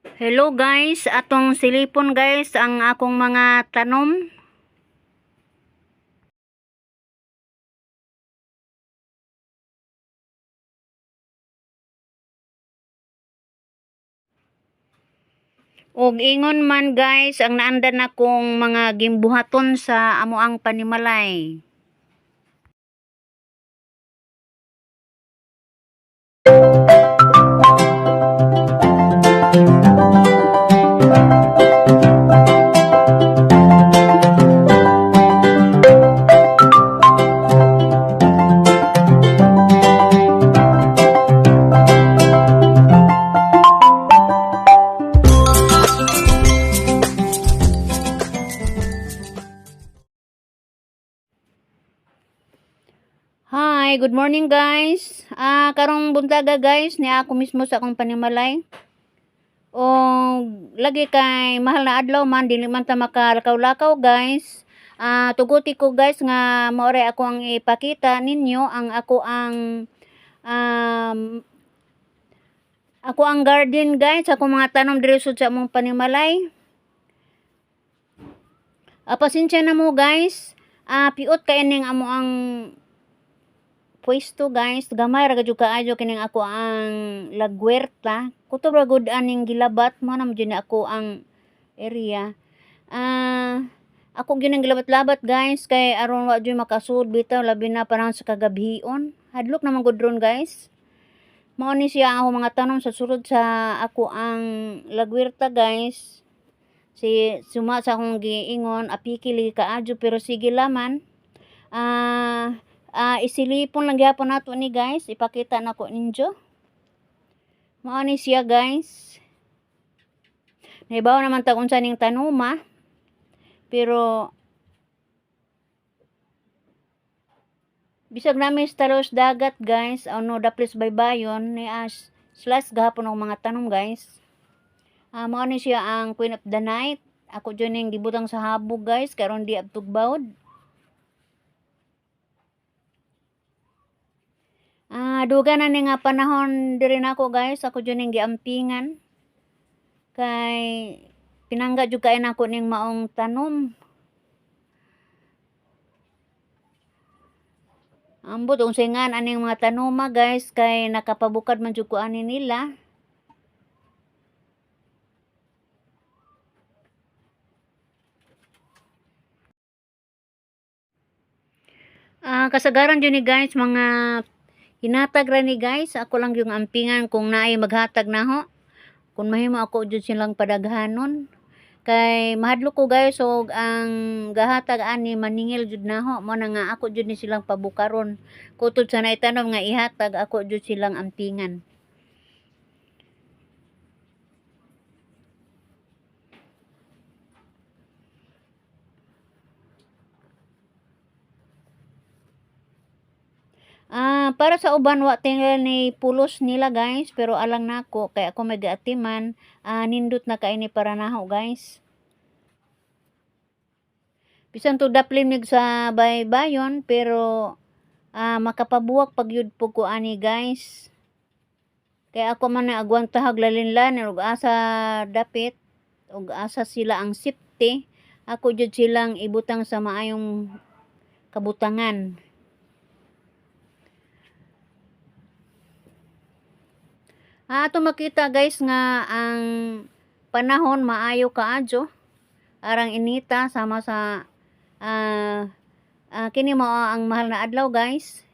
Hello guys, atong silipon guys ang akong mga tanom. Og ingon man guys ang naandan akong mga gimbuhaton sa amoang panimalay. Hi, good morning guys. Karong buntaga guys, ni ako mismo sa akong panimalay. O lagi kay mahal na adlaw man, dili man ta makalakaw-lakaw guys. Tuguti ko guys nga maoray ako ang ipakita ninyo ang ako ang garden guys, ako mga tanom diri sud sa among panimalay. Pasensya na mo guys. Piot kay ning amo ang pwesto guys. Gamay ra gyud kaayo kining ako ang lagwerta. Kutob ra gud aning gilabat mo na jud ni ako ang area. Ako gyud ang gilabat-labat guys kay aron wa jud makasud bitaw, labi na panahon sa kagabhion. Hadlok naman gud ron guys. Mao ni siya ang akong mga tanom sa sulod sa ako ang lagwerta guys. Si suma sa akong giingon, apiki lagi kaadyo pero sige laman. Isilipon lang gyapon nato ni guys, ipakita nako ninyo. Mao ni siya guys. Nahibaw naman ta unsa ning tanuma. Pero bisag nami sa talos dagat guys, ano daplis baybayon ni as slash gahapon ang mga tanom guys. Mao ni siya ang Queen of the Night. Ako jud ning gibutang sa habog guys karon di abtog bawd. Duga na ni nga panahon diri nako guys, ako jud ning giampingan. Kay pinangga jud kay nako ning maong tanom. Ambot unsay ngan aning mga tanoma guys kay nakapabukad man jud ko ani nila. Kasagaran jud ni guys mga hinatag ra ni guys, ako lang yung ampingan kung naay maghatag naho. Kung mahimo ako jud silang padaghanon. Kay mahadlok ko guys og ang gahatag ani maningil jud naho, mo na nga ako jud ni silang pabukaron. Kutod sa naitanom nga ihatag ako jud silang ampingan. Para sa uban wa tingali ni pulos nila guys, pero alang nako kay ako may gaatiman, nindot na kay ni para naho guys. Bisan to daplin mig sa baybayon pero makapabuwak pag yud po ko ani guys. Kay ako man na agwantahag lalinlan og asa dapit og asa sila ang safety, ako jud silang ibutang sa maayong kabutangan. Ato makita guys nga ang panahon maayo kaadyo. Arang inita sama sa kini mao ang mahal na adlaw guys.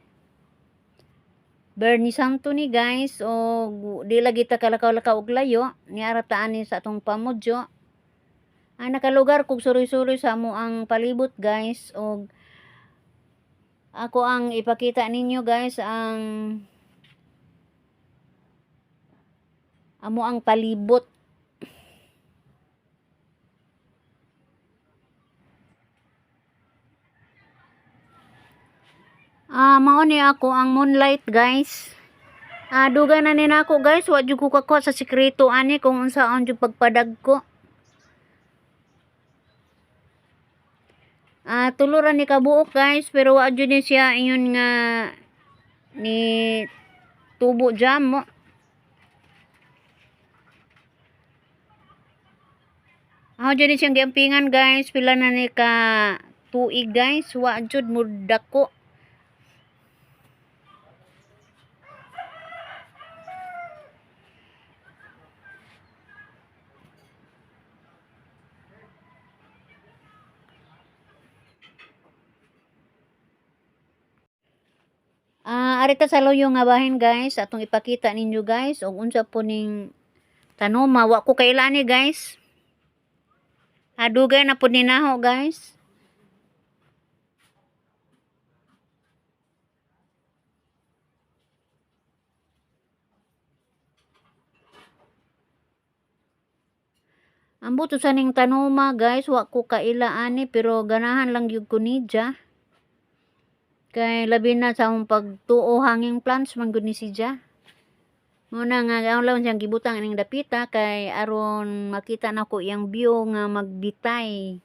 Bernie Santo ni guys og di lagi ta kalakaw-lakaw og layo niara ta ani sa atong pamudyo. Nakalugar kog suroy-suroy sa amo ang palibot guys og ako ang ipakita ninyo guys ang amo ang palibot. Mao ni ako ang moonlight guys. Dugay na ni nako guys, wa jud ko kakuha sa sikreto ani kung unsaon jud pagpadagko. Tulo ra ni kabuok guys, pero wa jud ni siya ingon nga ni tubo jamo. Ako dyan siyang giampingan, guys. Pila na ni ka tuig, guys. Wa jud mudako. Arita sa loyo nga bahin, guys, atong ipakita ninyo, guys, og unsa po ning tanoma. Wa ko kaila ni, guys. Dugay na pud ni naho, guys. Ambot sa ning tanoma, guys, wa ko kaila ani pero ganahan lang gyud ko niya. Kay labi na sa akong pagtuo, hanging plants man gud ni siya. Muna nga ang lang siyang gibutang ining dapita kay aron makita nako iyang view nga magbitay.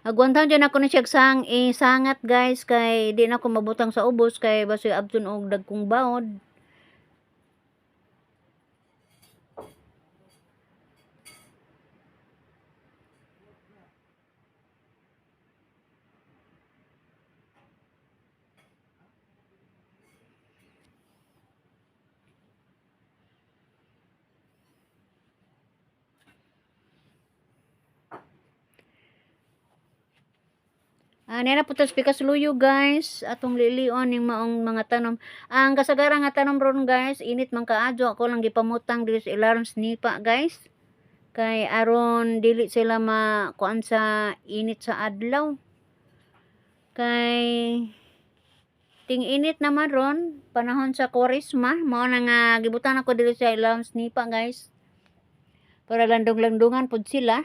Agwantaon dyan ako ni siya sang isangat, guys, kay di na ako mabutang sa ubos kay basi abton og dagkong baod. Nena po tas pikas luyo, guys, atong lilion ning maong mga tanom. Ang kasagaran nga tanom ron, guys, init man kaadyo, ako lang gipamutang diri sa ilaron sa nipa, guys. Kay aron dili sila makuan sa init sa adlaw. Kay ting init naman ron, panahon sa Kwaresma, mao na nga gibutang ako diri sa ilaron sa nipa, guys. Para landong-landungan pud sila.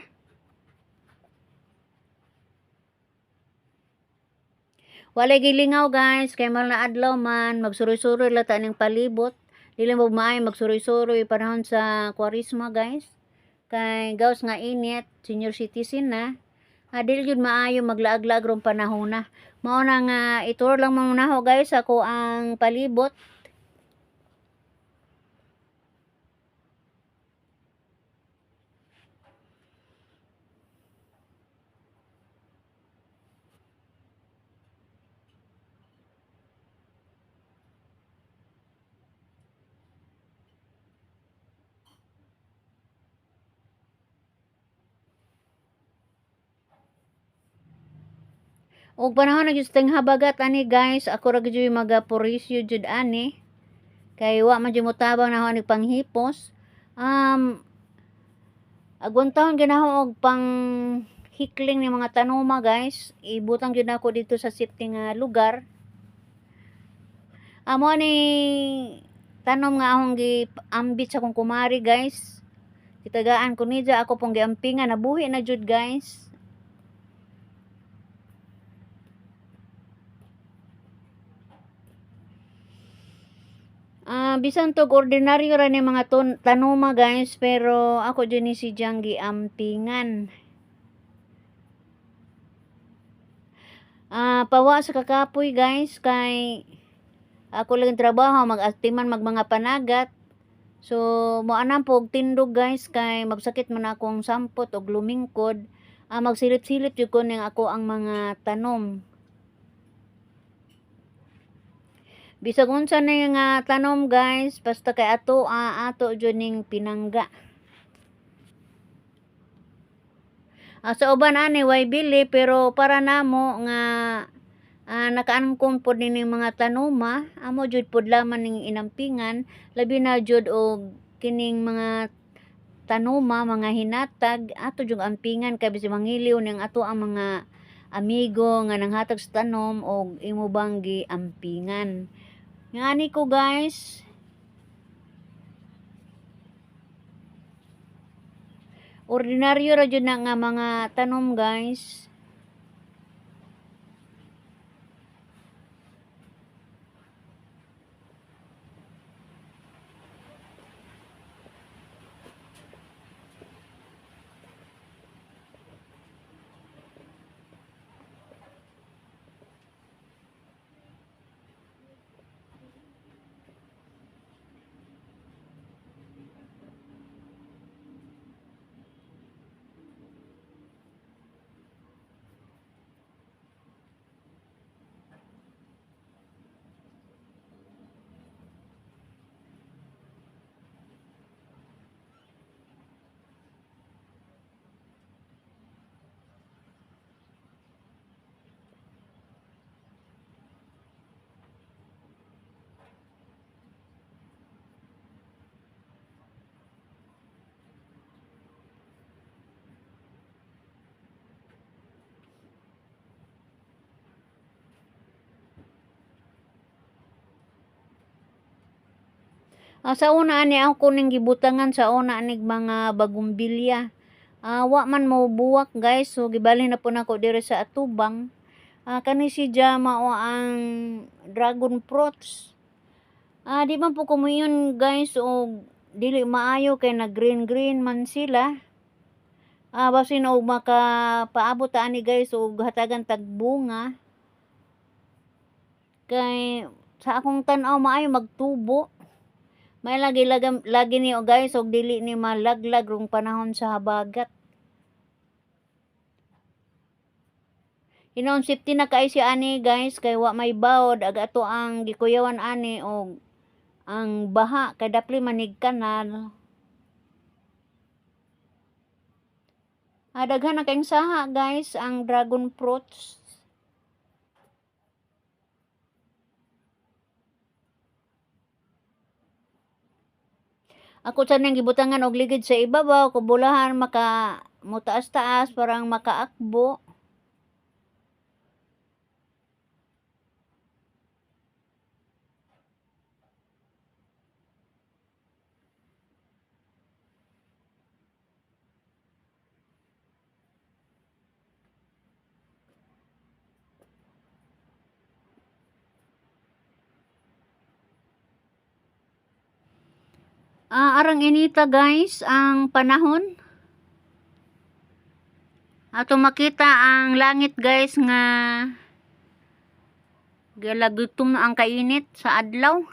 Walay gilingaw, guys, kay mahal na adlaw man, magsuroy-suroy lang ta ning palibot. Dili mo maayo magsuroy-suroy panahon sa Kwaresma, guys. Kay gawas nga init, senior citizen na. Dili jud maayo maglaag-laag rong panahon na. Mao na nga ituro lang man nako, guys, ako ang palibot. Og panahon na jud sa habagat ani, guys, ako ra gyud magapurisyo jud ani. Kay wa man jud motabang nako ani panghipos. Agwantahon ginaho og pang hikling ni mga tanoma, guys. Ibutang jud nako dito sa safety nga lugar. Amo ni tanom nga akong giambit sa akong kumari, guys. Gitagaan ko niya, ako pong giampingan, nabuhi na jud, guys. Bisan tog ordinaryo ra ni mga tanoma, guys, pero ako jud ni si Jang giampingan. Pawa sa kakapoy, guys, kay ako lang trabaho mag-atiman mag mga panagat. So moanam po og tindog, guys, kay magsakit man akong sampot og lumingkod. Magsilip-silip jud ko ning ako ang mga tanom. Bisag unsa na nga tanom, guys, basta kay ato ato jud ning pinangga. Sa uban ani way bili pero para namo nga nakaangkon pod ning mga tanoma, amo jud pod laman ning inampingan, labi na jud og kining mga tanoma, mga hinatag, ato jud ampingan kay bisag mangiliw ning ato ang mga amigo nga nanghatag sa tanom og imo bang giampingan. Ngani ko, guys, ordinaryo ra jud na nga mga tanom, guys. Sa una ani ako ning gibutangan sa una anig mga bagumbilya. Wa man mo buwak, guys, so gibalhin na po nako diri sa atubang. Kani siya mao ang dragon fruits. Di man po ko moingon, guys, og dili maayo kay nag green green man sila. Basin og makapaabot ta ani, guys, og hatagan tag bunga. Kay sa akong tan-aw maayo magtubo. May lagi lagi, lagi niyo, guys, og dili ni malaglag rong panahon sa habagat. Hinoon safety na kay siya ani, guys, kay wa may bawod ag ato ang gikuyawan ani og ang baha kay dapli manig kanal. Daghan na kayong saha, guys, ang dragon fruits. Ako sa nang gibutangan og ligid sa ibabaw, kubulahan maka mutaas-taas parang makaakbo. Arang inita, guys, ang panahon. Ato makita ang langit, guys, nga galagutom na ang kainit sa adlaw.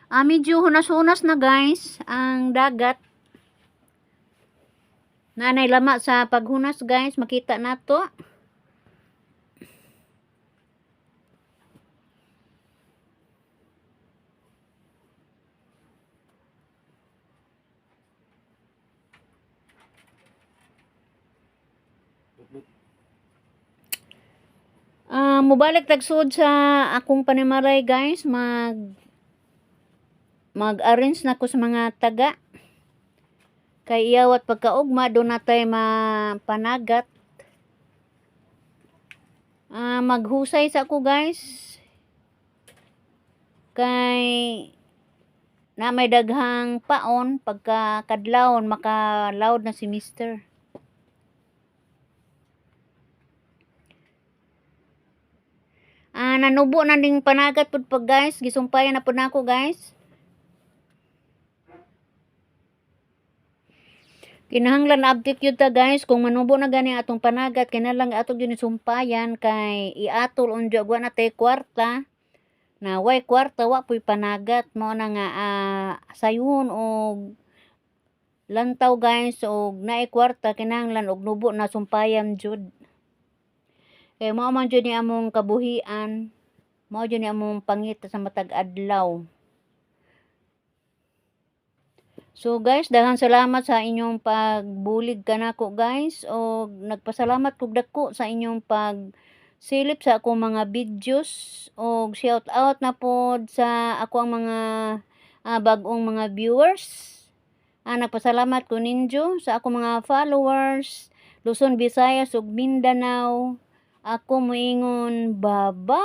Medyo hunas-hunas na, guys, ang dagat. Nanay lama sa paghunas, guys, makita nato. Mubalik tagsud sa akong panimalay, guys, mag-arrange na ko sa mga taga. Kay iyawat pagkaugma do natay mapanagat. Maghusay sa ako, guys. Kay na may daghang paon pagka kadlawon makalawd na si mister. Nanubo na ding panagat pud pag, guys, gisumpayan na pud nako, guys. Kinahanglan update yun ta, guys, kung manubo na gani atong panagat kinahanglan ato gyud sumpayan kay iatol unja wa na tay kwarta na way kwarta wa puy panagat mao na nga sayun og lantaw, guys, og naay kwarta kinahanglan og nubo na sumpayan jud. Kay mao man jud ni among kabuhian, mao jud ni among pangita sa matag adlaw. So guys, daghang salamat sa inyong pagbulig kanako, guys, og nagpasalamat kog dako sa inyong pagsilip sa akong mga videos og shout out na pod sa ako ang mga bag-ong mga viewers. Nagpasalamat ko ninyo sa akong mga followers, Luzon, Visayas ug Mindanao. Ako moingon, bye-bye.